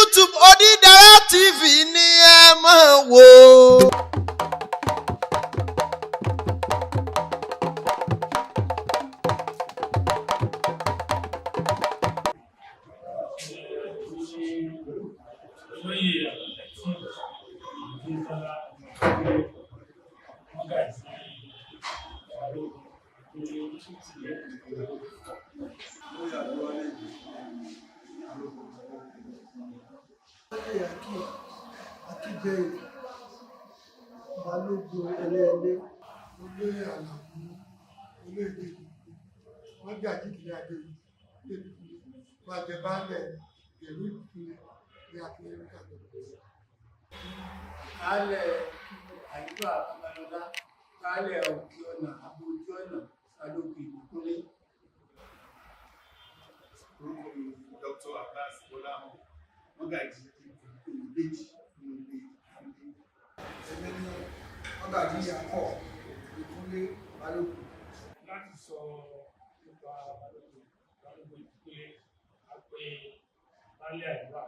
YouTube Odídẹrẹ́ TV ni ẹ máa wò. Olóyè àti Adétọ́lá Mọ́gàjí Balógun tó ti Olóyè Akíbẹ̀yìn Balógun Ẹlẹ́ẹ̀lẹ́. Olóyè Àlàmú olóyè Mọ́gàjí ìdílé Adéoyè wàjẹ baálẹ̀ ìlú Ìkúnlẹ̀ ní Akínyẹmí kàdé. Baálẹ̀ Àyùbá Babalọlá, baálẹ̀ Òkè Ọ̀nà Àbójú Ọ̀nà, Balógun Ìbíkúnlé. Orúkọ mi ni Dr. Abbas Bọ́láhàn, Mọ́gàjí Ìbejì ní ilé Àmì. Èmi ni Mọ́gàjí Yakọ̀ Ìkúnlé Balógun. Láti sọ nípa Balógun Ìbíkúnlé, a pè baálé Àyùbá.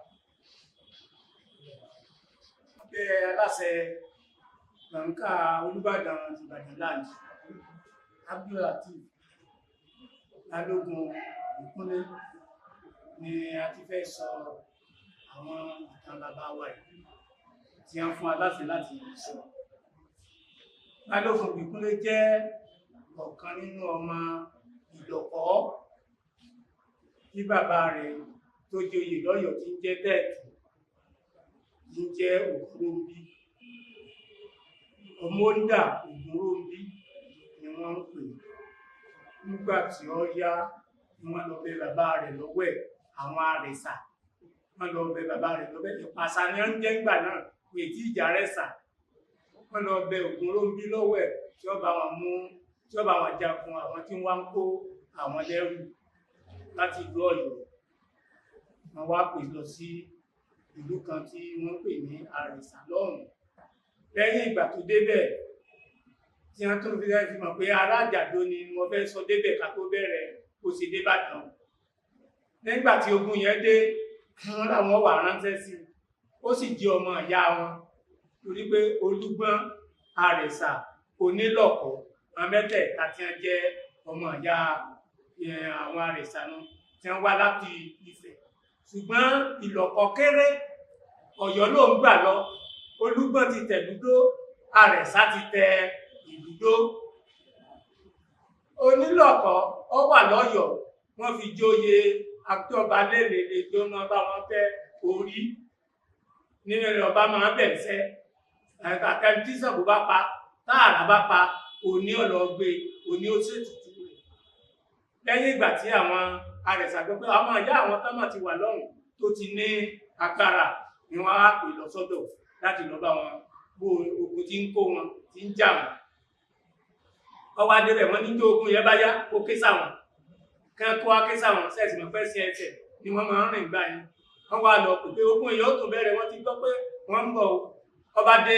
Abẹ́ aláṣẹ Gbọ̀ǹkà Olúbàdàn Ìbàdàn land, Abdulateef Balógun Ìbíkúnlé ni a ti fẹ́ sọ àwọn ìtàn bàbá wa yìí tí a ń fún aláṣẹ láti sọ. Balógun Ìbíkúnlé jẹ́ ọ̀kan nínú ọmọ Ìlọ̀kọ́ tí bàbá rẹ̀ tó joyè lọ́yọ̀ọ́ tí ń jẹ́ Tẹ́ẹ̀tù tí ń jẹ́ Ògúnróńbí. Ọmọńdà Ògúnróńbí ni wọ́n ń pè é. Nígbà tí ó yá ni wọ́n lọ bẹ bàbá rẹ̀ lọ́wọ́ ẹ̀, àwọn àrẹ̀sà. Wọ́n lọ bẹ bàbá rẹ̀ lọ́wọ́ ẹ̀, Ìpàṣà ni wọ́n ń jẹ́ ńgbà náà, kò tí ìjà rẹ̀ sà. Wọ́n lọ bẹ Ògúnróńbí lọ́wọ́ ẹ̀ tí ó bá wọn mú, tí ó bá wọn jagun àwọn tí wọ́n ń kó àwọn lẹ́rú láti ìlú Ọ̀yọ́. Wọ́n wá pè lọ sí ìlú kan tí wọ́n pè ní Àrẹ̀sà lọ́hùn. Lẹ́yìn ìgbà tó débẹ̀, tí wọ́n tún fi mọ̀ pé ará Àjàdó ni wọ́n fẹ́ sọ débẹ̀ ká tó bẹ̀rẹ̀ kó sì dé Ìbàdàn. Nígbà tí ogun yẹn dé, wọ́n làwọn wà ránṣẹ́ sí i. Ó sì jẹ́ ọmọ ìyá wọn torí pé Olúgbọ́n, Àrẹ̀sà, Onílọ̀kọ̀, àwọn mẹ́tẹ̀ẹ̀ta tí wọ́n jẹ́ ọmọ ìyá àwọn Àrẹ̀sà náà tí wọ́n wá láti Ifẹ̀. Ṣùgbọ́n Ìlọ̀kọ̀ kéré, Ọ̀yọ́ ló ń gbà lọ. Olúgbọ́n ti tẹ̀lúdó, Àrẹ̀sà ti tẹ ìlúdó. Onílọ̀kọ̀ ó wà lọ́yọ̀ọ́, wọ́n fi jóyè àtọ́ba lélele tó máa bá wọn tẹ orí. Nínú rẹ̀ ọba máa bẹ̀ sẹ́. Àtẹni tí Ṣàngó bá pa, táàrà bá pa, òní ọ̀lọ́gbé, òní ó ṣètùtù rẹ̀. Lẹ́yìn ìgbà tí àwọn Àrẹ̀sà gbọ́ pé àwọn ìyá àwọn tọ́mọ̀ ti wà lọ́hùn tó ti ní agbára ni wọ́n á pè lọ sọ́dọ̀ láti lọ bá wọn bó ogun tí ń kó wọn tí ń jà wọn. Ọwọ́ adébẹ̀ wọ́n ní tó ogun yẹn bá yá kó ké sáwọn. Kí wọ́n kó wá ké sáwọn sẹ́ẹ̀sì mọ̀ fẹ́ sí ẹsẹ̀ ni wọ́n máa ń rìn gbà yín. Wọ́n wá lọ pè pé ogun yẹn ó tún bẹ̀rẹ̀, wọ́n ti gbọ́ pé wọ́n ń bọ̀ o. Ọba dé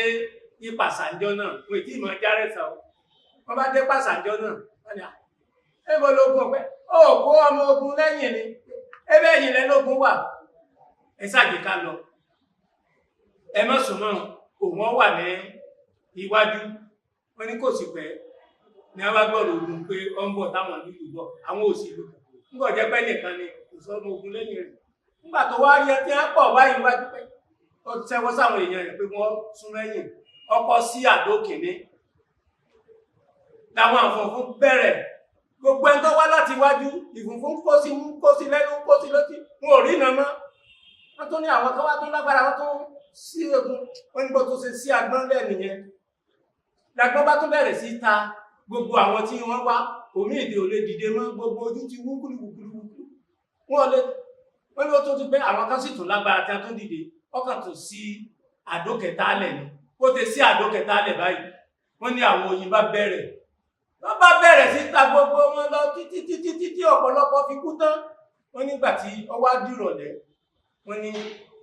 Ìpàṣànjọ́ náà, wọn ì tí ì mọ̀ járẹ̀sà o. Wọ́n bá dé Pàṣànjọ́ náà, wọ́n ní à, ẹ bọ́ lógun ọ̀pẹ, ó kó ọmọ ogun lẹ́yìn ni, ebe ẹ̀yìn lẹ́lógún wà, ẹ ṣáàjì ká lọ. Ẹ má sùn mọ́, òun wà ní iwájú. Wọ́n ní kò sì pẹ́ ní wọ́n bá gbọ́rọ̀ ogun pé ó ń bọ̀ táwọn nílùú bọ̀, àwọn ò sì lù. Ńgbọ̀ jẹ́ pé nìkan ni kò sọ ọmọ ogun lẹ́yìn rẹ̀. Nígbà tó wá rí ẹ tí wọ́n pọ̀ báyìí wájú pé ó ṣẹ́wọ́ sáwọn èèyàn rẹ̀ pé wọ́n sún lẹ́yìn. Ọkọ̀ sí àdó kìíní. Làwọn àfọ̀fún bẹ̀rẹ̀. Gbogbo ẹni tó wá láti iwájú, ìfúnfún kó sí ń kó sí lẹ́nu, kó sí lójú, wọn ò rí iná mọ́. Wọ́n tún ní àwọn tó wá tó lágbára, wọ́n tún sí ogun, wọ́n ní bó tún ṣe sí agbọ́n lẹ́nu yẹn. Làgbọ́n bá tún bẹ̀rẹ̀ sí ta gbogbo àwọn tí wọ́n wá, omi ìdè ò lè dìde mọ́, gbogbo ojú ti wú kúlùkùlùkùlù. Wọ́n lè, wọ́n ní ó tún ti pé àwọn kan sì tún lágbára tí wọ́n tún dìde, ọkàn tún sí àdó kẹta lẹ̀ ni. Ó ti sí àdó kẹta lẹ̀ báyìí. Wọ́n ní àwọn oyin bá bẹ̀rẹ̀. Wọ́n bá bẹ̀rẹ̀ sí ta gbogbo wọn lọ títí títí títí ọ̀pọ̀lọpọ̀ fi kú tán. Wọ́n nígbà tí ọwá dìrọ̀lẹ́, wọ́n ní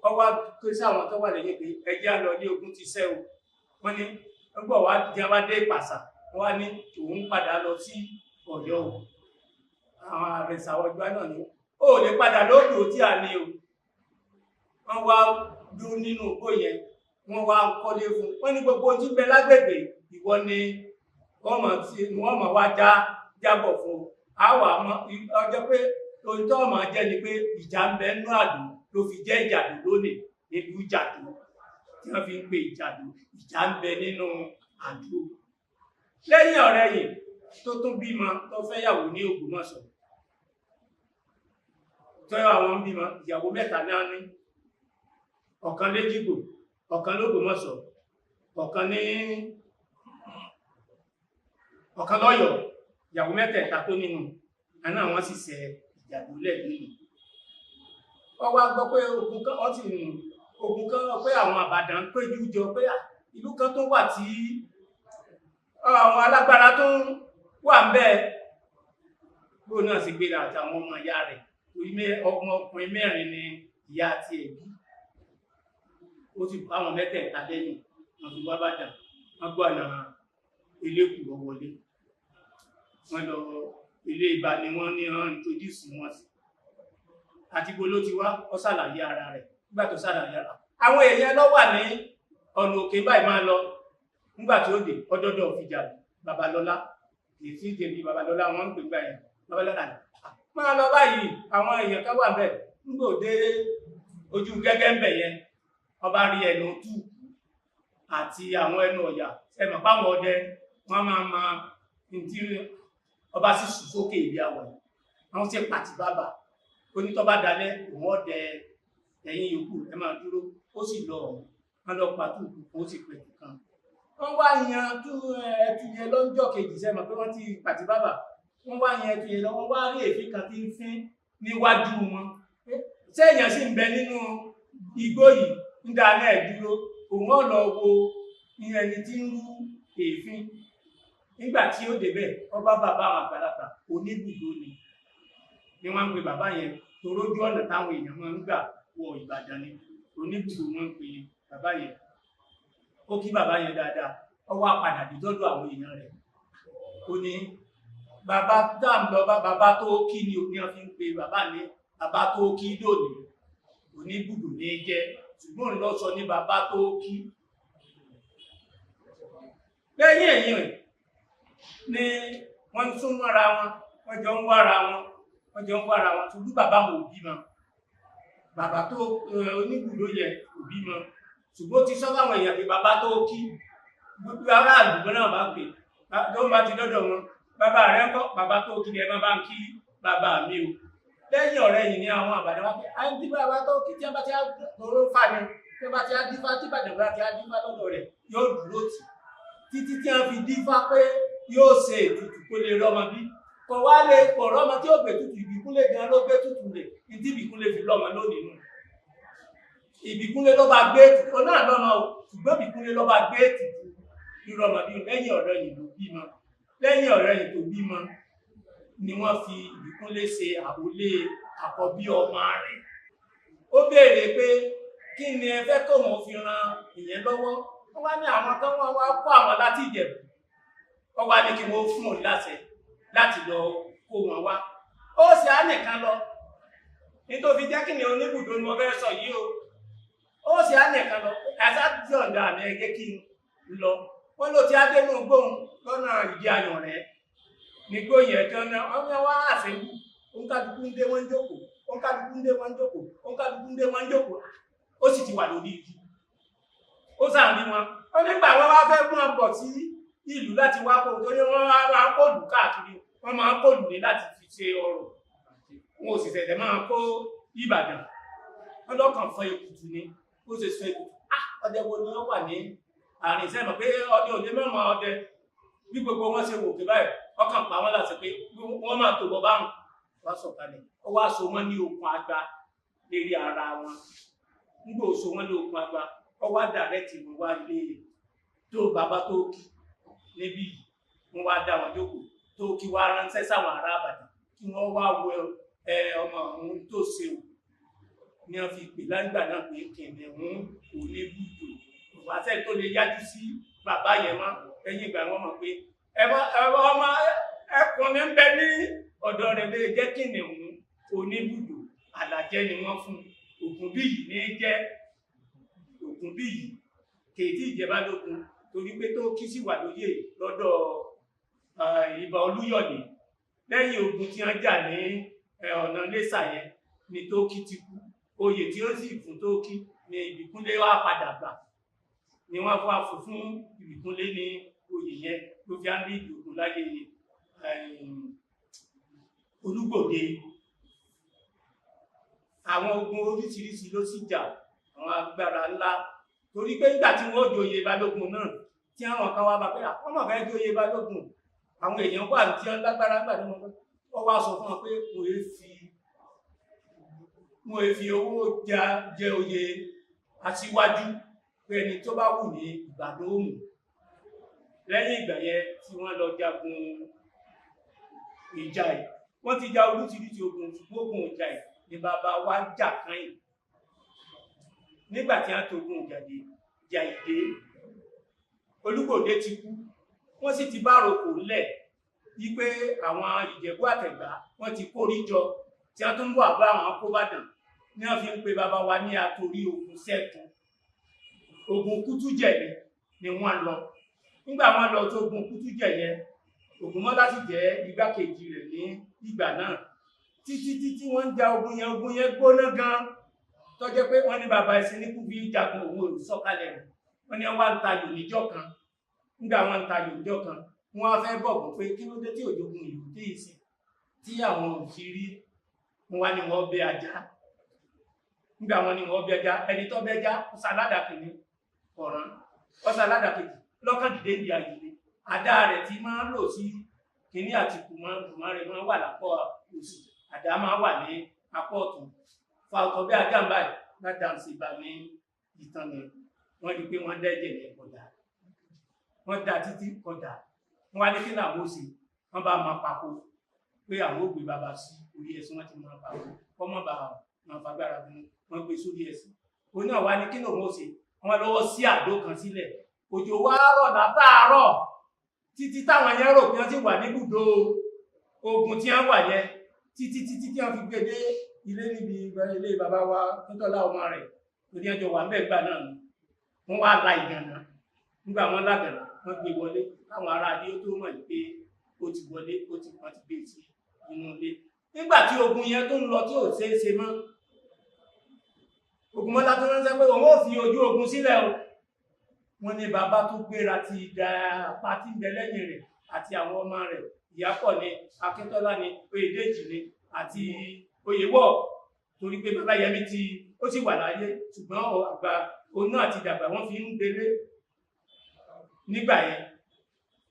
ọwá pé sáwọn tó wà lẹ́yìn pé ẹjẹ́ á lọ ní ogun ti sẹ́ o. Wọ́n ní nígbà wá di wá dé Ìpàṣà, wọ́n wá ní òun padà lọ sí Ọ̀yọ́ o. Àwọn Àrẹ̀sà ọjọ́ náà ni ó lè padà lóòdù tí a ní o. Wọ́n wá dúró nínú igbó yẹn, wọ́n wá kọ́lé fún wọ́n ní gbogbo ojú bẹ lágbègbè ìwọ ni wọ́n mọ̀ tí wọ́n mọ̀ wá já jábọ̀ fún o. Àwa mọ̀ ọjọ́ pé ohun tó mọ̀ jẹ́ ni pé ìjà ń bẹ nínú àdó ló fi jẹ́ ìjàdó lónìí nílùú ìjàdó tí wọ́n fi ń pe ìjàdó, ìjà ń bẹ nínú àdó. Lẹ́yìn ọ̀rẹyìn tó tún bímọ tó fẹ́yàwó ní Ògbómọ̀ṣọ́, tó àwọn ń bímọ ìyàwó mẹ́ta náà ní, ọ̀kan léjìgbò, ọ̀kan lÓgbómọ̀ṣọ́, ọ̀kan ní ọ̀kan lọ́yọ̀ọ́. Ìyàwó mẹ́tẹ̀ẹ̀ta tó nínú àná àwọn sì ṣe ìjàdó lẹ́ẹ̀lú. Wọ́n wá gbọ́ pé ogun kan wọ́n sì ogun kan pé àwọn Àbàdàn péjú jọ pé ìlú kan tó wà tí àwọn alágbára tó ń wà ń bẹ́ẹ̀. Bóun náà sì gbéra àtàwọn ọmọ ìyá rẹ̀, torí ọmọkùnrin mẹ́rin ni ìyá àti ẹ̀bí. Ó sì bá àwọn mẹ́tẹ̀ẹ̀ta lẹ́yìn, wọ́n fi wá Bàdàn, wọ́n gbọ́ ọ̀nà Elékùrọ́ wọlé. Wọ́n lọ ilé Ìbà ni wọ́n ní wọ́n introduce wọn sí. Àti ibo ló ti wá, ó ṣàlàyé ara rẹ̀. Nígbà tó ṣàlàyé ara, àwọn èèyàn ló wà ní ọ̀nà òkè báyìí máa lọ. Nígbà tí ó dé, ọdọọdọ fìjà Babalọ́lá, kì í sí ìjẹ̀bi Babalọ́lá, wọ́n ń pè gbà yẹn. Babalọ́lá ni, máa lọ báyìí, àwọn èèyàn kan wà bẹ́ẹ̀. Nígbà òde ojú gẹ́gẹ́ ń bẹ̀ yẹn, ọba rí ẹnu túùkù àti àwọn ẹnu ọ̀yà. Ẹ mọ̀ páwọn ọdẹ, wọ́n máa ma ntí ọba sì sùn sókè ibi àwọ̀ yìí. Àwọn sì pàtì bàbà. Onítọ́ bá dalẹ̀, òun ọdẹ ẹ̀yìn yòókù ẹ máa dúró. Ó sì lọ ọ̀hún. Wọ́n lọ pa túùkù, ó sì pẹ̀tù kan. Wọ́n wá yan tú ẹtu yẹn lọ́jọ́ kejì, sẹ́ mọ̀ pé wọ́n ti pàtì bàbà. Wọ́n wá yan ẹtu yẹn lọ, wọ́n wá rí èéfín kan tí ń fín níwájú wọn. Ṣé èèyàn sì ń bẹ nínú igbó yìí? Ń dá náà dúró. Òun ó lọ wo ẹni tí ń rú èéfín. Nígbà tí ó débẹ̀, ó bá bàbá àwọn àgbàlagbà oníbùdó ni. Ni wọ́n ń pe bàbá yẹn, torójú ọ̀nà táwọn èèyàn máa ń gbà wọ Ìbàdàn ni. Oníbùdó wọ́n ń pe bàbá yẹn. Ó kí bàbá yẹn dáadáa, ó wá padà dé tọ́jú àwọn èèyàn rẹ̀. Ó ní bàbá tá ń lọ bá bàbá tó kí ni òní wọ́n fi ń pe bàbá ní bàbá tó kí lónìí. Oníbùdó ní jẹ́, ṣùgbọ́n lọ sọ ní bàbá tó kí. Lẹ́yìn èyí rẹ̀ ni wọ́n ń sún mọ́ra wọn, wọ́n jọ ń wára wọn, wọ́n jọ ń wára wọn, ṣùgbọ́n bàbá wọn ò bímọ. Bàbá tó oníbùdó yẹ ò bímọ. Ṣùgbọ́n ó ti sọ fáwọn èèyàn pé bàbá tó kí, gbogbo ará àdúgbò náà bá pè, tó ń bá ti dọ́dọ̀ wọn, bàbá rẹ̀ ń kọ́, bàbá tó kí ni ẹ má bá ń kí bàbá mi o. Lẹ́yìn ọ̀rẹ́ yìí ni àwọn Àbàdàn wá pé, àyè tí bàbá tó kí tí wọ́n bá ti á tọrọ fà ni, tí wọ́n bá ti á dífá, tí Ìbàdàn bá ti á dífá lọ́dọ̀ rẹ̀, yóò dúró tì. Títí tí wọ́n fi dífá pé yóò ṣe ètùtù kó lè rọ́mọ bí. Kò wá lè pọ̀ rọ́mọ tí ó gbé tutù, Ìbíkúnlé gan ló gbé tutù rẹ̀, ní tí Ìbíkúnlé fi lọ́mọ lónìí nù. Ìbíkúnlé ló bá gbé ètùtù, ó náà lọ́mọ o, ṣùgbọ́n Ìbíkúnlé ló bá gbé ètùtù rírọ́mọ bí lẹ́yìn ọ̀rẹ́ yìí ló bímọ. Lẹ́yìn ọ̀rẹ́ yìí tó bímọ ni wọ́n fi Ìbíkúnlé ṣe àrólé àkọ́bí ọmọ rẹ̀. Ó béèrè pé kí ni ẹ fẹ́ kóun fi ran ìyẹn lọ́wọ́. Wọ́n wá ní àwọn kan wọ́n wá kó àwọn láti Ìjẹ̀bú. Wọ́n wá ní kí wọ́n fún òun láṣẹ láti lọ kó wọn wá. Ó sì á nìkan lọ. Nítorí jẹ́ kí ni oníbùdó ni mo fẹ́ sọ yìí o. Ó sì á nìkan lọ. Àṣà yọ̀ǹda àmì ẹgẹ́ kí n lọ. Wọ́n ló ti á dénú gbóhùn lọ́nà ìdí ayọ̀ rẹ̀. Nígbó yẹn tán náà, wọ́n ní wá àṣẹ́kù. Òǹkàlùkù ń dé wọ́n ń jókòó. Òǹkàlùkù ń dé wọ́n ń jókòó. Òǹkàlùkù ń dé wọ́n ń jókòó. Ó sì ti wà lórí igi. Ó sàn rí wọn. Ó nígbà wọn wá fẹ́ mú wọn bọ̀ sí ìlú láti wá kó, torí wọ́n máa ń kóòlù káàkiri. Wọ́n máa ń kóòlù ní láti fi ṣe ọrọ̀. Wọn ò sì ṣẹ̀ṣẹ̀ máa kó Ìbàdàn. Wọ́n lọ́kàn fọ èkùtù ni. Ó ṣe sọ èkùtù. Ọdẹ wo ni wọ́n wà ní àárín sẹ́mọ̀ pé ọdẹ òde mẹ́mọ̀ ọdẹ. Bí gbogbo wọn ṣe wò pé báyìí, ọkàn pa wọ́n láti pé wọ́n máa tó bọ̀ báwọn. Wọ́n sọ̀kalẹ̀. Ó wá so wọ́n ní okùn agba lérí ara wọn. Nígbà ó so wọ́n ní okùn agba, ó wá dàrẹ́tì wọn wá lé tó bàbá tó kí níbí yìí. Wọ́n wá dá wọn jókòó. Tó kí wá ránṣẹ́ sáwọn ará Ìbàdàn kí wọ́n wá wo ọmọ òun tó ṣe o. Ní wọ́n fi pè lágbà náà pé kìnìún oníbùdó. Ìwáṣẹ̀ tó lè yájú sí bàbá yẹn mọ́. Lẹ́yìn ìgbà wọn mọ̀ pé ọmọ ẹkùn ní ń bẹ ní ọ̀dọ̀ rẹ̀ lè jẹ́ kìnìún oníbùdó. Àlàjẹ́ ni wọ́n fún. Ògúnbíyì ní jẹ́ Ògúnbíyì kèétí ìjẹ́ Balógun torí pé tó kí sì wà lóyè lọ́dọ̀ Ìbà Olúyọ̀lé. Lẹ́yìn ogun tí wọ́n jà ní ọ̀nà Iléṣà yẹn ni Tókí ti kú. Oyè tí ó sì fún Tókí ni Ìbíkúnlé wá padà gbà, ni wọ́n fún àfò fún Ìbíkúnlé ní oyè yẹn ló fi á ní ìdògùn láyé Olúgbòde. Àwọn ogun oríṣiríṣi ló sì jà, àwọn agbára ńlá, torí pé nígbà tí wọ́n joyè Balógun náà tí àwọn kan wá bá pé àwọn mọ̀ fẹ́ joyè Balógun, àwọn èèyàn wà tí wọ́n lágbára nígbà tí wọ́n wá sọ fún wọn pé wọ́n fi owó jẹ oyè aṣíwájú, pé ẹni tó bá wù ní Ìbàdàn òmù. Lẹ́yìn ìgbà yẹn tí wọ́n lọ jagun Ìjàì, wọ́n ti ja oríṣiríṣi ogun, ṣùgbọ́n ogun Ìjàì ni bàbá wa jà kányìn. Nígbà tí wọ́n togun Ìjàì dé, Olúgbòde ti kú, wọ́n sì ti bá roko ńlẹ̀ wípé àwọn Ìjẹ̀bú àtẹ̀gbá wọ́n ti kórí jọ tí wọ́n tún ń bọ̀ àbá àwọn kóbàdàn ní wọ́n fi ń pe bàbá wa ní atorí ogun ṣẹ́gun. Ogun Kútújẹ̀ ni wọ́n lọ. Nígbà wọ́n lọ tó ogun Kútújẹ̀ yẹn, Ògúnmọ́lá sì jẹ́ igbákejì rẹ̀ ní ìgbà náà. Títí títí wọ́n ń ja ogun yẹn, ogun yẹn gbóná gan tó jẹ́ pé wọ́n ní bàbá ẹ̀sìn ní kú fi jagun òun ò sọ̀kalẹ̀ rẹ̀. Wọ́n ní wọ́n wá ń tayò níjọ́ kan. Nígbà wọ́n ń tayò níjọ́ kan, wọ́n á fẹ́ bọ̀gùn pé kí ló dé tí òjògun ìlú dé ìsìn tí àwọn ò fi rí. Wọ́n wá ní wọ́n bẹ ajá. Nígbà wọ́n ní wọ́n bẹ ajá, ẹni tó bẹ ajá ọ̀sáládà kìíní ọ̀ràn, ọ̀sáládà kejì lọ́kàn dìde ní ayò ni. Àdá rẹ̀ tí máa ń lò sí kìíní àti kùmọ̀ rẹ̀ máa ń wà lápò òsì, àdá máa wà ní apá ọ̀tún. Fa ọkọ̀ bí ajá ń báyìí ládàá sí ibà ní ìtàn ni wọ́n rí pé wọ́n dẹ́jẹ̀ ní kọjá. Wọ́n dá títí kọjá. Wọ́n wá ní kí làwọn ó ṣe, wọ́n bá máa pako pé àwọn ó gbé bàbá sí orí ẹṣin, wọ́n ti máa pako kọ́ mọ́ bá máa fagbára bí wọ́n gbé sórí ẹṣin. Òun náà wá ní kí lòun ó ṣe, wọ́n lọ́wọ́ sí àdó kan sílẹ̀. Òjò wá rọ̀ látàárọ̀ títí táwọn yẹn rò pé wọ́n ti wà níbùdó ogun tí wọ́n wà yẹn títí títí tí wọ́n fi gbé dé ilé níbi ilé bàbá wa Akíntọ́lá ọmọ rẹ̀ torí ẹjọ́ wà ń bẹ̀ gbà náà ni. Wọ́n wá la ìgànnà. Nígbà wọ́n lágànnà, wọ́n gbé wọlé káwọn ará ilé tó mọ̀ pé ó ti wọlé, ó ti wọ́n ti gbé sí inú ilé. Nígbà tí ogun yẹn tó ń lọ tí ò ṣeé ṣe mọ́, Ògúnmọ́lá tó ránṣẹ́ pé òun ò fi ojú ogun sílẹ̀ o. Wọ́n ní bàbá tó gbéra ti da apá tí ń bẹ lẹ́yìn rẹ̀ àti àwọn ọmọ rẹ̀, Ìyápọ̀ ni, Akíntọ́lá ni, Oyèdèjì ni àti Oyèwọ̀, torí pé bàbá Yẹmí ti ó sì wà láyé, ṣùgbọ́n àgbà òun náà ti dàgbà, wọ́n fi ń gbélé nígbà yẹn.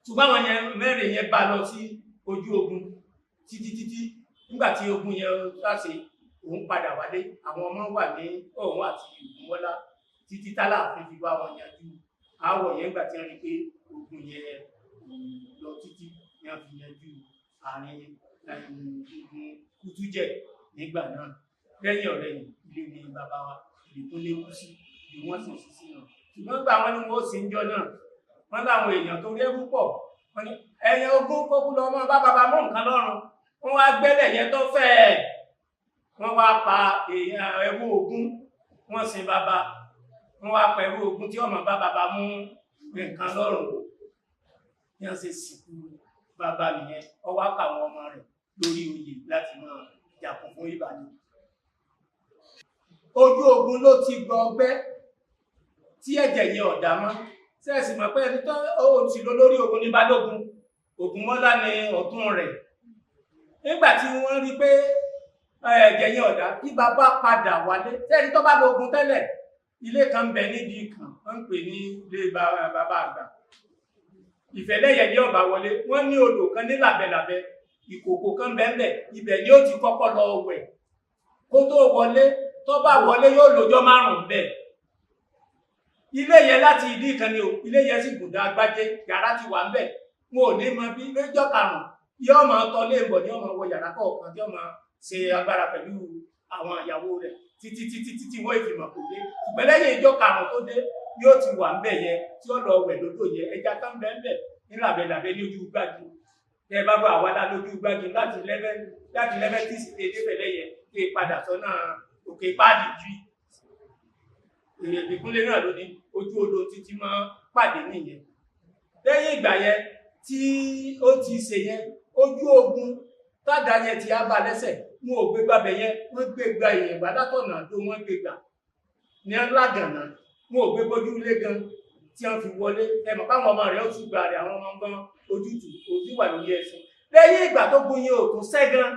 Ṣùgbọ́n àwọn yẹn mẹ́rin yẹn bá lọ sí ojú ogun títí títí. Nígbà tí ogun yẹn ṣàṣe, òun padà wálé, àwọn ọmọ wà ní ọ̀hún àti Ògúnmọ́lá títí tálàfin fi bá wọn yanjú aáwọ̀ yẹn. Nígbà tí wọ́n rí pé ogun yẹn lọ títí ni wọ́n fi yanjú àárín ogun Kútújẹ̀ nígbà náà. Lẹ́yìn ọ̀rẹ̀yìn ilé ni bàbá wa Ìbíkúnlé kú sí, bí wọ́n sì sí sínú. Ṣùgbọ́n gbà wọ́n ní wọ́n ó sì ń jọ náà, wọ́n láwọn èèyàn tó rẹ́rú pọ̀, wọ́n ní ẹ̀yìn ogún kókú lọ mọ́ bá bàbá mú nǹkan lọ́rùn. Wọ́n wá gbẹ́lẹ̀ yẹn tó fẹ́ ẹ̀, wọ́n wá pa èèyàn ẹrú ogún, wọ́n sin bàbá, wọ́n wá pa ẹrú ogún tí ọmọ bá bàbá mú nǹkan lọ́rùn. Bí wọ́n ṣe sìnkú bàbá nìyẹn, ó wá pa àwọn ọmọ rẹ̀ lórí oyè láti máa jàkún fún Ìbàdàn. Ojú ogun ló ti gbọ́ ọgbẹ́ tí ẹ̀jẹ̀ yẹn ọ̀dà mọ́. Sẹ́ẹ̀sì mọ̀ pé ẹni tó ó ti lọ lórí ogun ní Balógun, Ògúnmọ́lá ni ọ̀tún rẹ̀. Nígbà tí wọ́n rí pé ẹ̀jẹ̀ yẹn ọ̀dà, kí bàbá padà wálé. Sẹ́ẹ̀ni tó bá lọ ogun tẹ́lẹ̀, ilé kan ń bẹ níbi kan, wọ́n ń pè ní ilé bàbá àgbà. Ìfẹ̀lẹ́yẹ ní ọ̀bà wọlé, wọ́n ní odò kan ní làbẹ̀làbẹ̀, ìkòkò kan bẹ́ẹ̀ ibẹ̀ ni ó ti kọ́kọ́ lọ wẹ̀. Kó tó wọlé, tó bá wọlé yóò lọ́jọ́ márùn-ún bẹ́ẹ̀. Ilé yẹn láti ìdí kan ni o, ilé yẹn sì gùn dágbájé, yàrá ti wà ńbẹ̀. Wọn ò ní mọ bí lọ́jọ́ karùn-ún yóò máa tọ́ lé ń bọ̀ ní ọmọ wọ yàrá kọ̀ọ̀kan tí ó máa ṣe agbára pẹ̀lú àwọn ìyàwó rẹ̀ títí títí títí wọ́n ìfìmọ̀ kò dé. Ṣùgbọ́n lẹ́yìn ìjọ karùn-ún tó dé yóò ti wà ńbẹ̀ yẹn tí ó lọ wẹ̀ lódò yẹn, ẹja kan bẹ́ẹ̀ ńbẹ̀ ní làbẹ̀làbẹ̀ ní ojú gbági. Tẹ́ ẹ bá bá àwa dá lójú gbági láti lẹ́fẹ́ tí sì dé débẹ̀ lẹ́yẹ kí padà sọ́nà òkè páàdì jù. Ìbíkúnlé náà ló ní ojú odò títí máa pàdé nìyẹn. Lẹ́yìn ìgbà yẹn tí ó ti ṣe yẹn, ojú ogun tádà yẹn ti á bá lẹ́sẹ̀, wọn ò gbé gbàbẹ̀ yẹn, wọ́n gbé gba èèyàn gbà látọ̀nà tó wọ́n gbé gbà ní ńlágànà, wọn ò gbé gbójú ilé gan tí wọ́n fi wọlé. Ẹ mọ̀ káwọn ọmọ rẹ̀ ó tún gbà rẹ̀, àwọn ọmọ gan ojútùú ojú wà lórí ẹsẹ̀. Lẹ́yìn ìgbà tó gun yẹn ò tún sẹ́ gan,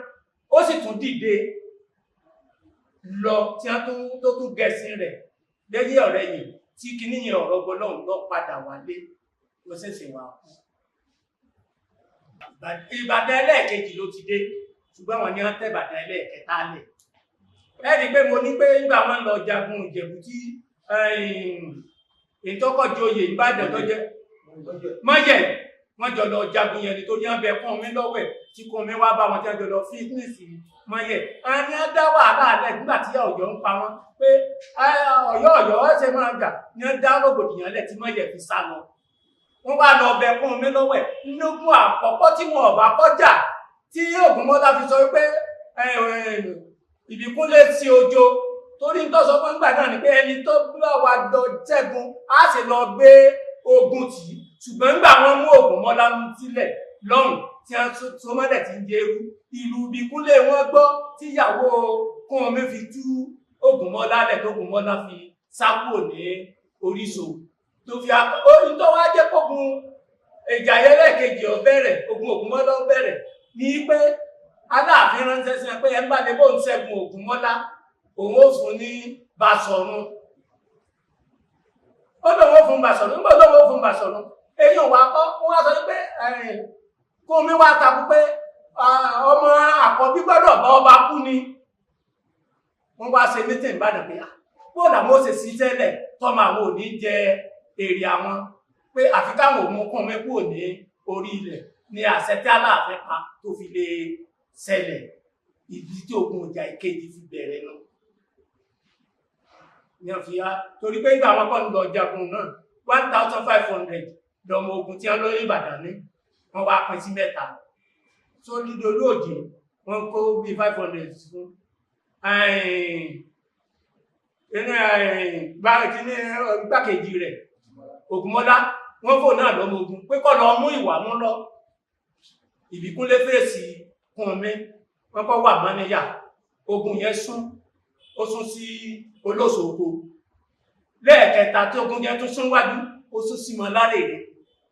ó sì tún dìde lọ tí wọ́n tún tó tún gẹ̀sìn rẹ̀ lẹ́yìn ọ̀rẹ́ yìí tí kinní yẹn ọ̀rọ̀ gbọ́lọ́hùn lọ padà wálé, ó ṣẹ̀ṣẹ̀ wà kú. Ìbàdàn ẹlẹ́ẹ̀kejì ló ti dé, ṣùgbọ́n àwọn ni wọ́n tẹ́ Ìbàdàn ẹlẹ́ẹ̀kẹta lẹ̀. Ẹ rí i pé mo ní pé nígbà wọn lọ jagun Ìjẹ̀bú tí ìtọ́kọ̀joyè Ìbàdàn tó jẹ́ mọ́yẹ̀, wọ́n jọ lọ jagun yẹn nítorí wọ́n bẹ kún mi lọ́wẹ̀ tí kún mi wá bá wọn tí wọ́n jọ lọ fínísì mọ́yẹ̀. Àwọn ni wọ́n dá wàhálà lẹ̀ nígbà tí Ọ̀yọ́ ń pa wọ́n pé Ọ̀yọ́ Ọ̀yọ́ ṣe máa jà ní wọ́n dá rògbòdìyàn lẹ̀ tí mọ́yẹ̀ fi sá lọ. Wọ́n wá lọ bẹ kún mi lọ́wẹ̀ nígun àkọ́kọ́ tí wọn ọ̀bá kọjá tí Ògúnmọ́lá fi sọ pé Ìbíkúnlé sí ojo, torí ń tọ́sọ fún ìgbà náà ni pé ẹni tó bá wa lọ jẹ́gun á sì lọ gbé ogun tì í. Ṣùgbọ́n nígbà wọn mú Ògúnmọ́lá sílẹ̀ lọ́hùn tí wọ́n so mọ́lẹ̀ tí ń jẹ eru, ìlú Ìbíkúnlé wọn gbọ́ tíyàwó Kúnmi fi tú Ògúnmọ́lá lẹ̀ tó Ògúnmọ́lá fi sá kúrò ní Oríṣo tó fi orin tó wá jẹ́ kógun ìjà yẹn lẹ́ẹ̀kejì ó bẹ̀rẹ̀, ogun Ògúnmọ́lá ó bẹ̀rẹ̀ ní pé Aláàfin ránṣẹ́ sí wọn pé ẹ ń bá lè bóun ṣẹ́gun Ògúnmọ́lá, òun ó fún ní Basọ̀run. Ó lóun ó fún Basọ̀run, nígbà lóun ó fún Basọ̀run, èyí ò wá kọ́, wọ́n wá sọ pé Kúnmi wá takú pé ọmọ àkọ́bí gbọ́dọ̀ bá ọba kú ni. Wọ́n wá ṣe mítìn Ìbàdàn pé bó làwọn ó ṣe sí tẹ́lẹ̀ tọ́mọ àwọn ò ní jẹ èrè àwọn, pé àfi káwọn òun Kúnmi kúrò ní orí ilẹ̀ ní àṣẹ tí Aláàfin pa tó fi lè ṣẹlẹ̀. Ìdí tí ogun ìjà ìkejì fi bẹ̀rẹ̀ nù. Ní ọ̀fi á torí pé nígbà wọn kọ́ ń lọ jagun náà 1500 lọmọ ogun tí wọ́n lórí Ìbàdàn ní, wọ́n wá pín sí mẹ́ta. Sólídò olóòjì wọ́n kó bíi 500 fún igbákejì rẹ̀ Ògúnmọ́lá, wọ́n fò náà lọ́mọ ogun pé kó lọ mú ìwà mú lọ. Ìbíkúnlé fèsì Kúnmi, wọ́n kọ́ wà mọ́níyà, ogun yẹn sún, ó sún sí Olóṣòko. Lẹ́ẹ̀kẹta tí ogun yẹn tún sún wájú, ó sún sí Mọ́lárèrè.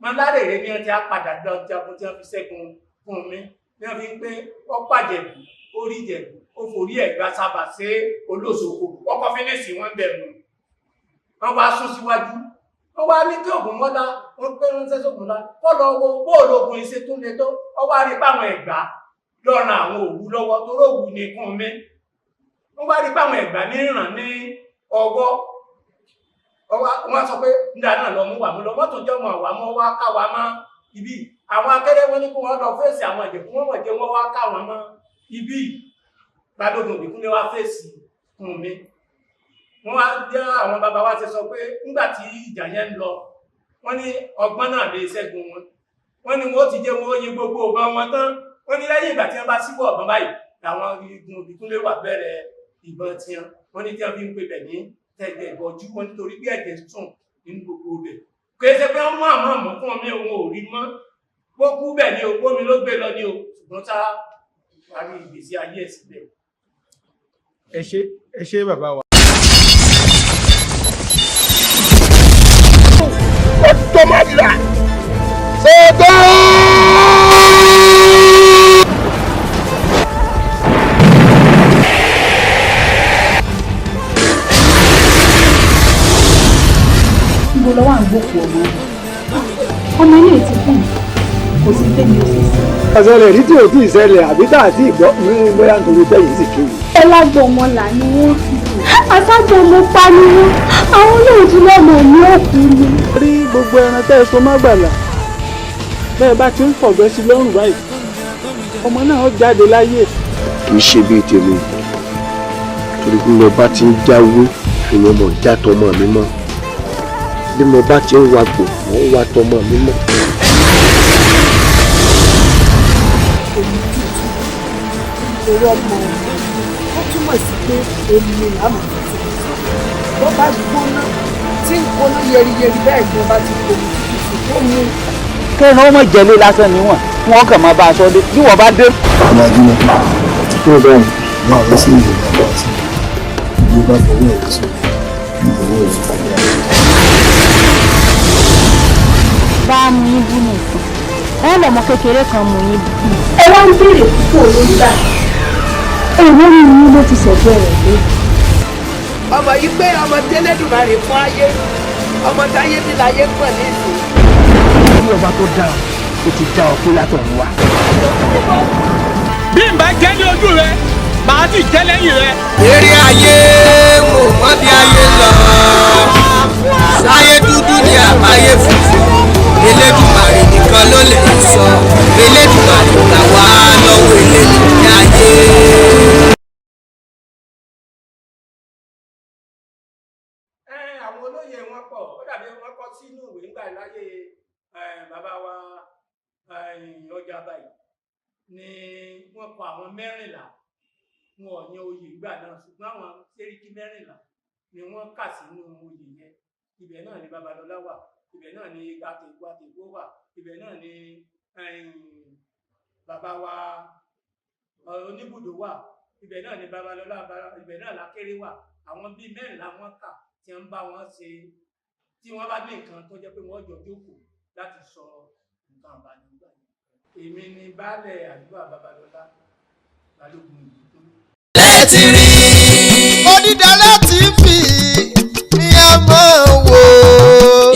Mọ́lárèrè ni wọ́n ti á padà lọ jagun tí wọ́n fi ṣẹ́gun Kúnmi, ní wọ́n fi ń pé ó pàjẹ̀bù, ó rí ìjẹ̀bù, ó forí ẹ̀gbá sábà sí Olóṣòko, ọkọ̀ fínísì wọ́n bẹ̀ mú. Wọ́n wá sún síwájú, wọ́n wá ní kí Ògúnmọ́lá, wọ́n pé ránṣẹ́ sógúnmọ́lá kọ́ lọ wo bóòlù ogun iṣẹ́ tó le tó. Ó wá rí páwọn Ẹ̀gbá lọ́ràn àwọn Òwu lọ́wọ́, torí Òwu ni Kúnmi. Wọ́n wá rí páwọn Ẹ̀gbá ní ràn ní ọwọ́, wọ́n sọ pé nígbà náà lọ mú wà mú lọ, mọ́tò jẹ́ ọmọ àwa mọ́ wá ká wa mọ́ ibi. Àwọn akẹ́rẹ́ wọn ní kó wọ́n lọ fèsì àwọn Ìjẹ̀bú, wọ́n mọ̀ jẹ́ wọ́n wá ká wọn mọ́ ibi. Balógun Ìbíkúnlé wá fèsì Kúnmi. Wọ́n wá jẹ́ àwọn bàbá wa ti sọ pé nígbà tí ìjà yẹn ń lọ, wọ́n ní ọgbọ́n náà lè ṣẹ́gun wọn. Wọ́n ní wọ́n ti jẹ́ wọn ó yin gbogbo ọ̀bọ̀n wọn tán. Wọ́n ní lẹ́yìn ìgbà tí wọ́n bá síwọ́ ọ̀bọ̀n báyìí làwọn igun Ìbíkúnlé wà bẹ̀rẹ̀ ìbọn tiwọn. Wọ́n ní tí wọ́n fi ń pè bẹ̀ ní tẹ̀gbẹ̀ ìbọ̀jú wọn nítorí bí ẹ̀jẹ̀ sùn nínú gbogbo rẹ̀. Kì í ṣe pé wọ́n mú àmọ́ àmọ́ fún mi, òun ò rí mọ́. Bó kú bẹ̀ ni o, bómi ló gbé lọ ni o, ṣùgbọ́n tá parí ìgbésí ayé ẹ̀ síbẹ̀. Ẹ ṣé, ẹ ṣé bàbá wa. Níbo lọ́wọ́ à ń gbòkú ọmọ rẹ̀? Ọmọ ilé ti kù, kò sí tèmi ò sì sí. Ọ̀sẹ̀lẹ̀ rí tí ò tí ì ṣẹlẹ̀ àbí tá àti ìgbọ́ ní bóyá nítorí tẹ̀yìn sì kéwì. Ẹlágbọ̀mọlà ni wọ́n, àságbọ̀mọ pa ni wọ́n, àwọn olóòtú lọ́mọ mi ò kú ni. Rí gbogbo ẹran tẹ́ ẹ so má gbàlà bẹ́ẹ̀ bá ti ń fọ̀gbẹ́ sí lọ́rùn báyìí, ọmọ náà ó jáde láyé. Kì í ṣe bíi tèmi, torí bí mo bá ti ń jáwé ìwọ mọ̀ já tọmọ mi mọ́, bí mo bá ti ń wagbò mò ń wa tọmọ mi mọ́. Omi tútù torí ọmọ ó túmọ̀ sí pé omi làwọn fi ti sọ. Bó bá gbóná tí ń gbóná yẹriyẹri bẹ́ẹ̀ ni wọ́n bá ti gbóná tútù tó mú. Kẹ́rin ọmọ ìjẹ́lé lásán níwọ̀n kí wọ́n kàn máa bá aṣọ dé bí wọ́n bá dé. Ọmọ ajínigbé tó bá wà wọ́n sí ìlú bàbá àti ìlú bá fọwọ́ ẹ̀ sí ìlú ẹ̀ sí. Bá mú yín bú nìkan ẹ lọmọ kékeré kan mú yín bú. Ẹ wá ń béèrè púpọ̀ lórí bá èwo ni yín ló ti ṣẹ̀gbẹ́ rẹ̀ lé. Ọmọ yìí pé ọmọ tẹ́lẹ̀dùmarè fún ayé, ọmọ táyé bí láyé pọ̀ nísìnyí. Bí ọba tó dáa ó ti dá ọ pé látọ̀run wá. Bí n bá jẹ́ ní ojú rẹ, màá sì jẹ́ lẹ́yìn rẹ. Eré ayé mo mọ bí ayé lọ, sáyé dúdú ni àbáyé funfun, Elédùmarè nìkan ló lè sọ, Elédùmarè gbà wá lọ́wọ́ elédùn ayé. Àwọn olóyè wọn pọ̀, ó dàbí wọn kọ sínú ìwé ńgbà láyé bàbá wa ọjà báyìí ni wọ́n kọ àwọn 14. Wọn ò yan oyè ìgbà náà, ṣùgbọ́n àwọn sẹ́ríkì 14 ni wọ́n kà sínú oyè yẹn. Ibẹ̀ náà ni Babalọ́lá wà, ibẹ̀ náà ni Àtẹ̀kọ́ wà, ibẹ̀ náà ni bàbá wa Oníbùdó wà, ibẹ̀ náà ni Babalọ́lá, ibẹ̀ náà Lákéré wà. Àwọn bíi 14 wọ́n kà tí wọ́n bá wọn ṣe, tí wọ́n bá ní nǹkan tó jẹ́ pé wọ́n jọ jókòó láti sọ nǹkan àbànú gbà yẹn. Èmi ni baálẹ̀ àdúrà Babalọ́lá Balógun ìlú. Lẹ́tì rí. Odídẹrẹ́ TV ni ẹ máa wò.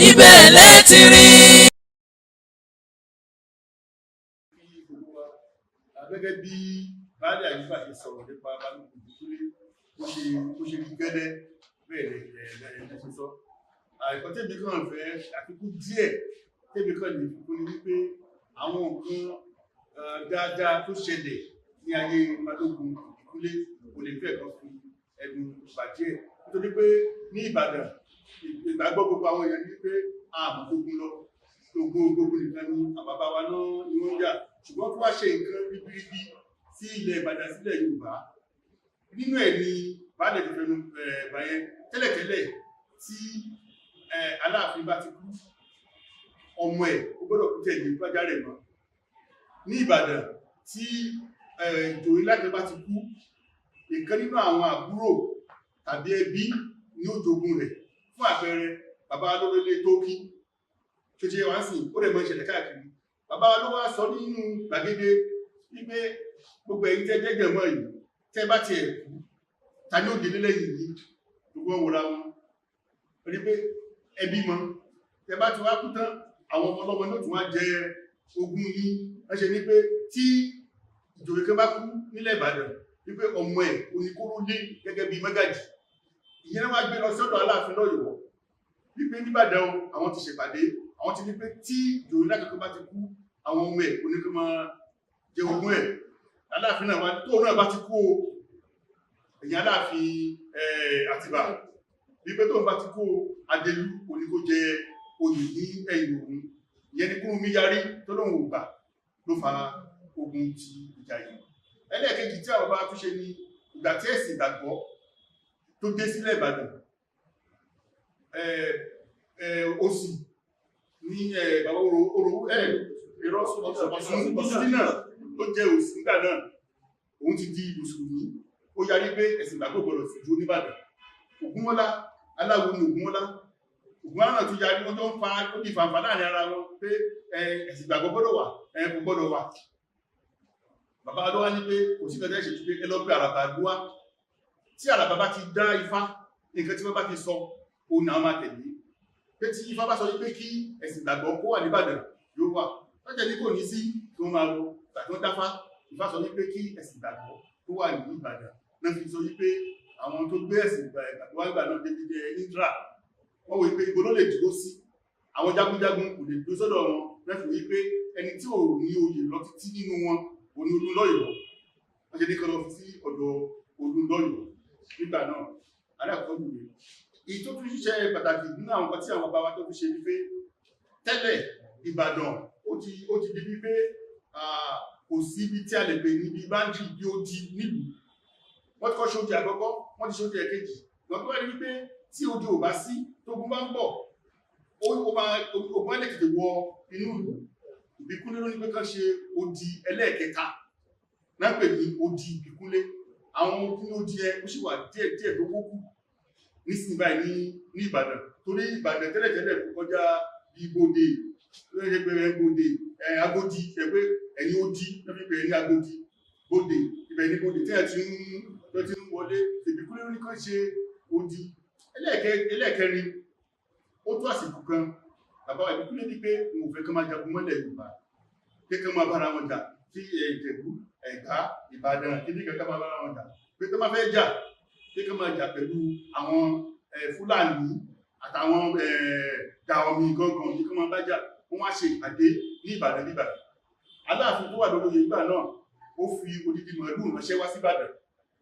Ibẹ̀ lẹ́tì rí. Gẹ́gẹ́ bí baálé àyíká ṣe sọ̀rọ̀ nípa Balógun Ìbíkúnlé, bó ṣe rí gẹ́lẹ́ bẹ́ẹ̀ lẹ́ ṣe sọ. Àìkọ́ tèmi kàn fẹ́ àfikún díẹ̀ tèmi kàn lè fikún ni wípé àwọn nǹkan dáadáa tó ṣẹlẹ̀ ní ayé Balógun Ìbíkúnlé kò lè fẹ́ kan fi ẹnu bàjẹ́, nítorí pé ní Ìbàdàn ìgbàgbọ́ gbogbo àwọn èèyàn ní pé ààbò gbogbo lọ gbogbo gbogbo nìkan ni àbàbà wa náà ni wọ́n ń jà, ṣùgbọ́n tó wá ṣe nǹkan ribiribi sí ilẹ̀ Ìbàdàn sílẹ̀ Yorùbá nínú ẹ̀ ni baálẹ̀ ti fẹnu bàyẹn tẹ́lẹ̀tẹ́lẹ̀. Tí Aláàfin bá ti kú, ọmọ ẹ̀ ó gbọ́dọ̀ kú tẹ̀lé gbájá rẹ̀ mọ́. Ní Ìbàdàn tí ìjòyè láti bá ti kú, ìkan nínú àwọn àbúrò tàbí ẹbí ní ó jogún rẹ̀. Fún àpẹẹrẹ, bàbá alólólé tó kí tó ṣe wá sí, ó rẹ̀ mọ́ ìṣẹ̀lẹ̀ káàkiri. Bàbá ló wá sọ nínú gbàgede wípé gbogbo ẹ̀yin tẹ́ jẹ́jẹ̀ mọ́ yìí, tẹ́ bá tiẹ̀ kú, ta ni ó délé lẹ́yìn yìí? Gbogbo wọn wòra wọn rí pé ẹbí mọ́, tẹ́ bá ti wá kú tán, àwọn ọmọ ọlọ́mọ náà tún wá jẹ ogún yín. Wọ́n ṣe ní pé tí ìjòyè kan bá kú nílẹ̀ Ìbàdàn, wípé ọmọ ẹ̀ oníkóró lé gẹ́gẹ́ bí mọ́gàjì. Ìyẹn wá gbé lọ sọ́dọ̀ Aláàfin lọ́yọ̀ọ́ wípé níbàdàn àwọn ti ṣèpàdé, àwọn ti ní pé tí ìjòyè lákòókò bá ti kú, àwọn ọmọ ẹ̀ oníkó máa jẹ ogún ẹ̀. Aláàfin náà wá tó náà bá ti kú o, ẹ̀yìn Aláàfin Àtìbà, wípé tóun bá ti kú o, Adélú oníkó jẹ oyè ní ẹ̀yìn òun. Ìyẹn ni Kúrúnmí yarí tó lóun ò gbà, ló fa ogun ti ìjà yìí. Ẹlẹ́ẹ̀kejì tí àwọn bá tún ṣe ni ìgbà tí ẹ̀sìn ìgbàgbọ́ tó dé sílẹ̀ Ìbàdàn, òsì ní bàbá oró ìrọ́ Ọ̀ṣun náà tó jẹ́ òsì nígbà náà, òun ti di mùsùlùmí. Ó yarí pé ẹ̀sìn ìgbàgbọ́ gbọ́dọ̀ sí ju Oníbàdàn. Ògúnmọ́lá aláwo ni Ògúnmọ́lá. Ògúnmọ́lá náà tún yarí, wọ́n tó ń fa ó di fàǹfà láàrin ara wọn pé ẹ̀sìn ìgbàgbọ́ gbọ́dọ̀ wà, kò gbọ́dọ̀ wà. Bàbá ló wá ní pé kò sí kẹtẹ́ ṣètò pé ẹ lọ pé àràbà ló wá. Tí àràbà bá ti dá ifá, nǹkan tí wọ́n bá ti sọ òun náà máa tẹ̀lé. Pé tí ifá bá sọ wípé kí ẹ̀sìn ìgbàgbọ́ kó wà níbàdàn, yóò wà. Lọ́jọ́ ní kò ní sí kí wọ́n máa lọ tàbí wọ́n dáfá. Ifá sọ wípé kí ẹ̀sìn ìgbàgbọ́ kó wà ní Ìbàdàn. Náà fi sọ wípé àwọn tó gbé ẹ̀sìn ìgbàgbọ́ wá nígbà náà débi jẹ Indra. Wọ́n wò wípé ibo ló lè dúró sí. Àwọn jagunjagun kò lè dúró sọ́dọ̀ wọn. Náà fi wípé ẹni tí ò ní oyè lọ títí nínú wọn òní Olúnlọ́yọ̀. Wọ́n ṣe ní kọ́ lọ fi sí ọ̀dọ̀ Olúnlọ́yọ̀ nígbà náà. Alákọ̀ọ́ nìyẹn. Èyí tó tún ṣiṣẹ́ pàtàkì nínú àwọn nǹkan tí àwọn bàbá wa tó fi ṣe wípé tẹ́lẹ̀ Ìbàdàn ó ti di wípé kò sí ibi tí a lè pè níbi báńkì bí ó di nílùú. Wọ́n ti kọ́ ṣojú àkọ́kọ́, wọ́n ti ṣojú ẹ̀kejì. Wọ́n tó wá rí wípé Tí odi ò bá sí, tógun bá ń bọ̀, ó máa ogun á lè tètè wọ inú ìlú. Ìbíkúnlé ló ní pé kán ṣe odi ẹlẹ́ẹ̀kẹta náà pè ní odi Ìbíkúnlé. Àwọn ogun odi ẹ ó sì wà díẹ̀ díẹ̀ tó wókù nísìnyí báyìí ní Ìbàdàn, torí Ìbàdàn tẹ́lẹ̀tẹ́lẹ̀ kò kọjá ibodè lórí bodè Agodi, ẹgbẹ́ ẹ̀yìn odi ló fi pè é ní Agodi bodè, ibẹ̀ ní bodè tẹ́lẹ̀ tí ń wọlé. Ìbíkúnlé ló ní kán ṣe odi ẹlẹ́ẹ̀kẹrin. Ó tó àsìkò kan, bàbá Ìbíkúnlé ní pé òun ò fẹ́ kán máa jagun mọ́lẹ̀ Yorùbá, pé kán máa bára wọn jà, kí Ìjẹ̀bú, Ẹ̀gbá, Ìbàdàn, kí ní kankan máa bára wọn jà, pé kán máa fẹ́ jà, pé kán máa jà pẹ̀lú àwọn Fúlàní àtàwọn Dàọ̀mì gangan, kí kán máa bá jà. Wọ́n wá ṣe ìpàdé ní Ìbàdàn bíbà. Aláàfin tó wà lórí oyè ìgbà náà, ó fi odidi màálù ránṣẹ́ wá sí Ìbàdàn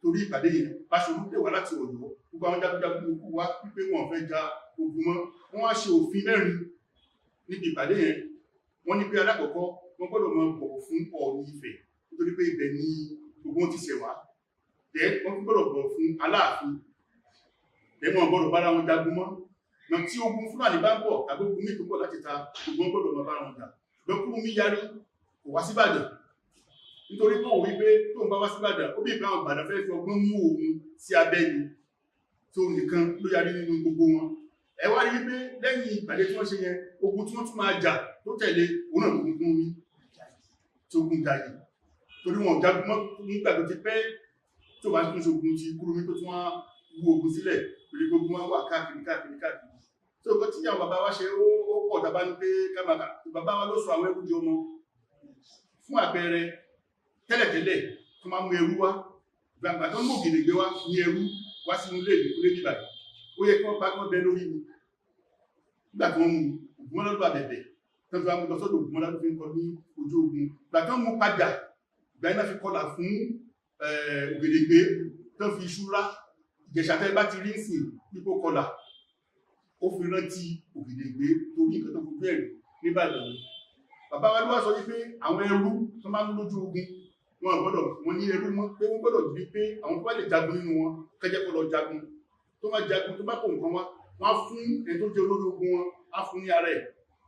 torí ìpàdé yẹn. Báṣọ̀run pè wá láti Ọ̀yọ́, gbogbo àwọn jagunjagun ikú wá wípé wọn fẹ́ ja ogun mọ́. Wọ́n wá ṣe òfin mẹ́rin níbi ìpàdé yẹn. Wọ́n ní pé alákọ̀ọ́kọ́, wọ́n gbọ́dọ̀ máa bọ̀wọ̀ fún Ọọ̀ni Ifẹ̀, nítorí pé ibẹ̀ ni gbogbo wọn ti ṣẹ̀ wá. Dẹ́ wọ́n tún gbọ́dọ̀ bọ̀wọ̀ fún Aláàfin. Dẹ́ wọn gbọ́dọ̀ bára wọn jagun mọ́. Nà tí ogun Fúlàní bá ń bọ̀ tàbí ogun míì tó bọ̀ láti ta, gbogbo wọn gbọ́dọ̀ máa bára wọn jà. Ṣùgbọ́n Kúrúnmí yarí, kò wá síbàdàn, nítorí pé òun wípé tóun bá wá síbàdàn, ó bí ìpín àwọn Ìbàdàn fẹ́ fi ọgbọ́n mú òun sí abẹ́ ni. Tó nìkan ló yarí nínú gbogbo wọn. Ẹ wá rí wípé lẹ́yìn ìpàdé tí wọ́n ṣe yẹn, ogun tí wọ́n tún máa jà tó tẹ̀lé òun náà lógun Kúrúnmí tó gun jàyè, torí wọn ò jagun mọ́ nígbà tó ti pẹ́ tó bá tún ṣogun ti Kúrúnmí tó tún wá wú ogun sílẹ̀, torí gbogbo wọn wà káàkiri káàkiri káàkiri. Tó nǹkan tí àwọn bàbá wa ṣe ó pọ̀ tàbá ní pé ká máa kà. Bàbá wa ló sọ àwọn ẹrú di ọmọ. Fún àpẹẹrẹ, tẹ́lẹ̀tẹ́lẹ̀ tó máa mú ẹrú wá, gbàgbà tó ń mú Ògèdèngbé wá ní ẹrú wá sínú ilé Ìbíkúnlé bíbà, ó yẹ kí wọ́n pa kí wọ́n bẹ lórí ni. Nígbà tí wọ́n mú Ògúnmọ́lá ló àbẹ̀bẹ̀ tó fi wá mú lọ sọ́dọ̀ Ògúnmọ́lá ló fi ń kọ ní ojú ogun. Ìgbà tó ń mú padà, ìgbà yẹn náà fi kọlà fún Ògèdèngbé tó fi iṣu rá. Ìjẹ̀ṣà tẹ́ bá ti rí sìn ipò kọlà, ó fi rántí Ògèdèngbé torí nǹkan tó fojú ẹ̀rí níbàdàn. Bàbá wa ló wá sọ wípé àwọn ẹrú tó máa ń lójú ogun, wọn gbọ́dọ̀ wọn ní ẹrú mọ́, pé wọ́n gbọ́dọ̀ rí pé àwọn tó bá lè jagun nínú wọn kẹjẹ kó lọ jagun. Tó bá jagun, tó bá kó nǹkan wá, wọn á fún ẹni tó jẹ́ olórí ogun wọn, á fún ní ara ẹ̀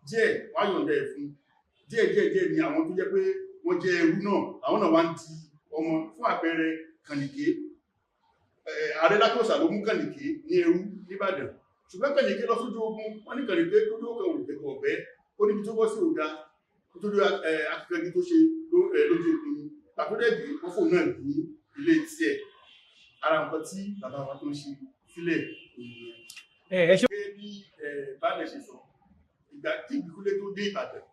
díẹ̀, wọn á yọ̀ǹda ẹ̀ fún díẹ̀ díẹ̀ díẹ̀. Ni àwọn tó jẹ́ pé wọ́n jẹ́ ẹrú náà, àwọn náà wá ń di ọmọ. Fún àpẹẹrẹ, Kànìké, ààrẹ Látòsà ló mú Kànìké ní ẹrú nìbàdàn. Ṣùgbọ́n Kànìké lọ sójú ogun, wọ́n ní Kànìké tó dúró kan òdẹ̀kọ̀ ọ̀bẹ, ó níbi tó bọ́ sí òga nítorí akíkanjú tó ṣe lójú ogun ni. Tàbídẹ́bì wọ́n fò náà ní ilé tiẹ̀. Ara nǹkan tí bàbá wa tó ń ṣe sílẹ̀ nìyẹn. Gẹ́gẹ́ bí baálẹ̀ ṣe sọ, ìgbà tí Ìbíkúnlé tó dé Ìbàdàn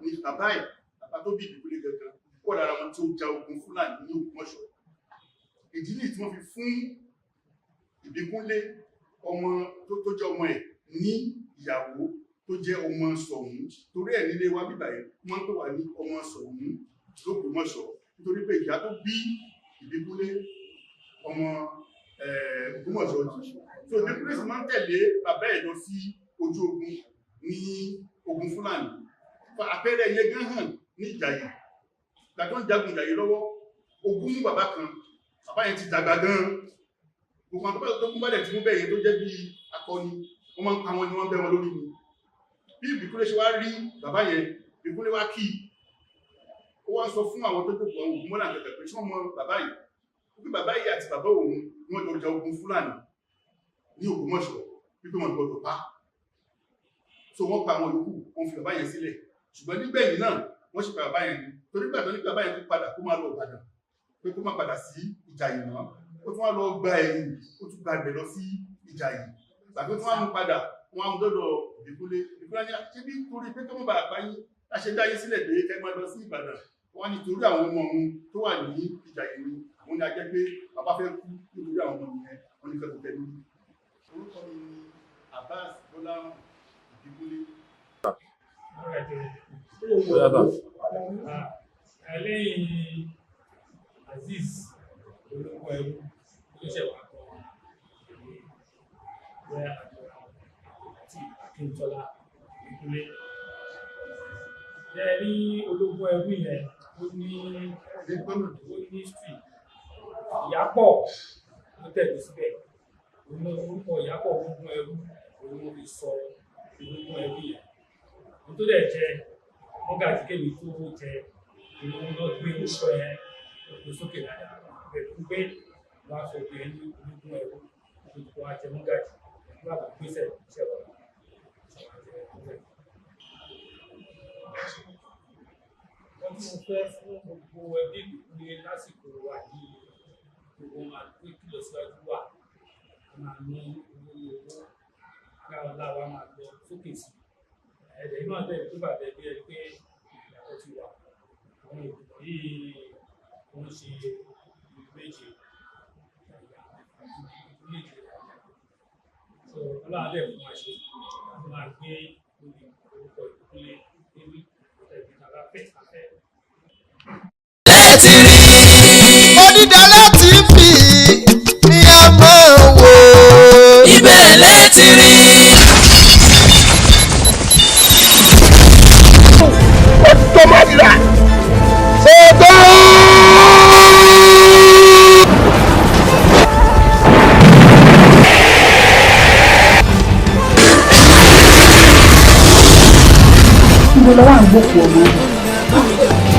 ni bàbá ẹ̀, bàbá tó bí Ìbíkúnlé gangan, wà lára wọn tó ja ogun Fúlàní ní Ògbómọ̀ṣọ́. Ìdí nìyí tí wọ́n fi fún Ìbíkúnlé ọmọ tó jẹ́ ọmọ ẹ̀ ní ìyàwó tó jẹ́ ọmọ Ṣọ̀ún. Torí ẹ̀ nílé wa bíbà yẹn, wọ́n ń pè wá ní ọmọ Ṣọ̀ún l'Ógbómọ̀ṣọ́, nítorí pé ìyá tó bí Ìbíkúnlé ọmọ Ògbómọ̀ṣọ́ ni. So Ìbíkúnlé sì máa ń tẹ̀lé bàbá ẹ̀ lọ sí ojú ogun ní ogun Fúlàní. Àpẹẹrẹ yẹn gan hàn ní Ìjàyè. Ìgbà tó ń jagun Ìjàyè lọ́wọ́, ogun mú bàbá kan, bàbá yẹn ti dàgbà gan. Gbogbo àwọn tó kún bá dẹ̀ tí mú bẹ́ẹ̀ yẹn tó jẹ́ bí akọni, wọ́n máa ń pa wọn ni wọ́n bẹ́ wọn lórí ni. Bí Ìbíkúnlé ṣe wá rí bàbá yẹn, Ìbíkúnlé wá kí i. Ó wá sọ fún àwọn tó jókòó, àwọn Ògúnmọ́lá kẹ̀kẹ́, pé ṣé wọ́n mọ bàbá yìí? Wípé bàbá yìí àti bàbá òun ni wọ́n jọ ja ogun Fúlàní ní Ògbómọ̀ṣọ́, wípé wọ́n gbọ́dọ̀ pa. So wọ́n pa àwọn yòókù, wọ́n fi bàbá yẹn sílẹ̀. Ṣùgbọ́n nígbẹ̀yìn náà, wọ́n ṣe pa bàbá yẹn ni. Torí gbà tó ní bàbá yẹn kó padà kó máa lọ Ìbàdàn, pé kó má padà sí Ìjàyè mọ́. Ó tún wá lọ gba ẹ̀yìn, ó tún gba ibẹ̀ lọ sí Ìjàyè. Ìgbà tó tún wá mú padà, wọ́n á mú dọ́dọ̀ Ìbíkúnlé. Ìbíkúnlé ní ṣé bí torí pé kọ́mọ́ bàbá bá yín láṣẹ dá yín sílẹ̀ pé kẹ́ máa lọ sí Ìbàdàn. Wọ́n ní torí àwọn ọmọ òun tó wà ní Ìjàyè ni, àwọn ní a jẹ́ pé bàbá fẹ́ kú nítorí àwọn ọmọ yẹn, wọ́n ní kẹ́kọ̀ọ́ tẹ̀lé. Orúkọ mi ni Abbas Bọ́lá Ìbíkúnlé. Lẹ́yìn Azeez ológun ẹrú ló ṣẹ̀ wá kan èmi jẹ́ àdúrà àti Akíntọ́lá Ìbíkúnlé. Ṣé rí ológun ẹrú yẹn, ó ní history. Ìyápọ̀ ló tẹ̀lé síbẹ̀. Orúkọ Ìyápọ̀ Ológun Ẹrú òun ló fi sọ Ológun Ẹrú yẹn. Ohun tó dẹ̀ jẹ mọ́gàjí kémi tó jẹ òun lọ gbé orúkọ yẹn lọ sókè dáadáa pẹ̀lú pé wọ́n á sọ pé ní Ológun Ẹrú tó wá jẹ mọ́gàjí nígbà tó gbèsè iṣẹ́ wọn ṣe wá jẹ mọ́gàjí. Wọ́n tí mo fẹ́ fún gbogbo ẹbí Ìbíkúnlé lásìkò wa yìí, gbogbo máa gbé kìlọ̀ síwájú wa, a máa ní owó ní owó ká ọlá wa máa lọ sókè sí i. Ẹ̀ẹ́dẹ̀ inú àbẹ̀ tó bàbẹ̀ bí ẹni pé ìyàtọ̀ ti wà. Àwọn ìgbìmọ̀ yìí wọ́n ṣe ìlú méje, ìyá ìlú méje ìyá. So ọlọ́run dẹ̀ fún wa ṣe láti máa gbé lórí orúkọ Ìbíkúnlé níbi ìtẹ̀bí tàbá fẹ́ afẹ́. Lẹ́tì rí. Onídàálẹ̀ TV ni a máa wò. Ibẹ̀ lẹ́tì rí. Ó tó má dìrà. Ṣètò. Ibo lọ wà ń gbòkú ọmọ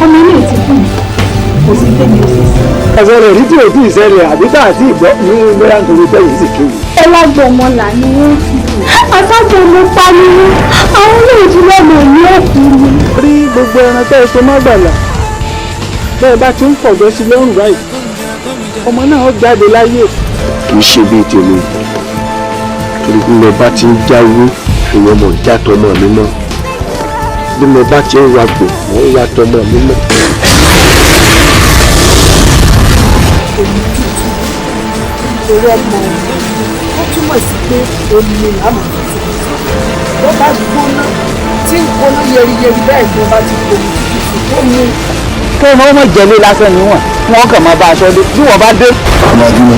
ọmọ ilé ti kú yìí, kò sí tẹ́mi ò sì sí. Ẹ̀sọ́ rẹ̀ rí tí ò tí ì ṣẹlẹ̀ àbí tá àti ìgbọ́ ní bóyá nítorí tẹ́yìn sì kéwì. Ọlágbọmọlà ni wọ́n àtàgbọmọ ló pa nínú àwọn olóòtú lọ́nà ní òkú ni. Rí gbogbo ẹran tẹ́ ẹ so má gbàlà bẹ́ẹ̀ bá ti ń fọ̀gbẹ́ sí lọ́rùn báyìí, ọmọ náà ó jáde láyé. Kì í ṣe bíi tèmi, torí bí mo bá ti ń jáwé ìwọ mọ̀ já tọmọ mi mọ́, bí mo bá ti ń wagbò mò ń wa tọmọ mi mọ́. Omi tútù torí ọmọ ó túmọ̀ sí pé omi làmọ̀ tútù bó bá gbóná tí ń gbóná yẹriyẹri bẹ́ẹ̀ ni wọ́n bá ti gbomi tútù sí tó mú. Kí wọ́n mọ̀ jẹ́lé lásán níwọ̀n kí wọ́n kàn máa bá aṣọ dé bí wọ́n bá dé. Ọmọ adúlọ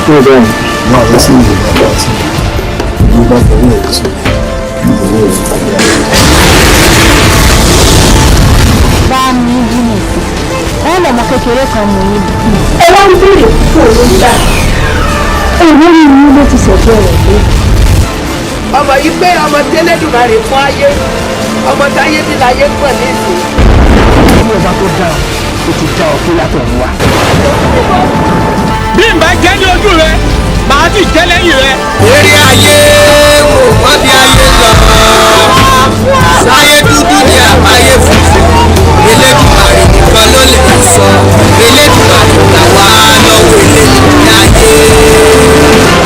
tó bẹ́ẹ̀ ni wọ́n á lọ sí ìlú bàbá àti ìlú bá fọwọ́ ẹ̀ sí ìlú ẹ̀ tàbí àti. Bá mi bí nìsín ẹ lọmọ kékeré kan mú yín bí. Ẹ wá ń béèrè púpọ̀ lórí báyìí, èwo ni yín ló ti sọ̀tọ̀ rẹ̀ dé. Ọmọ yìí pé ọmọ tẹ́lẹ̀dùmarè fún ayé, ọmọ táyé bí láyé pọ̀ nísìnyí. Ọmọ ọba tó dáa ó ti dá ọ pé látọ̀run wá. Bí n bá jẹ́ ní ojú rẹ, màá sì jẹ́ lẹ́yìn rẹ. Eré ayé mo mọ bí ayé lọ. Sáyé dúdú ni àbáyé funfun. Elédùmarè nìkan ló lè sọ. Elédùmarè gbà wá lọ́wọ́ eléyìí ayé.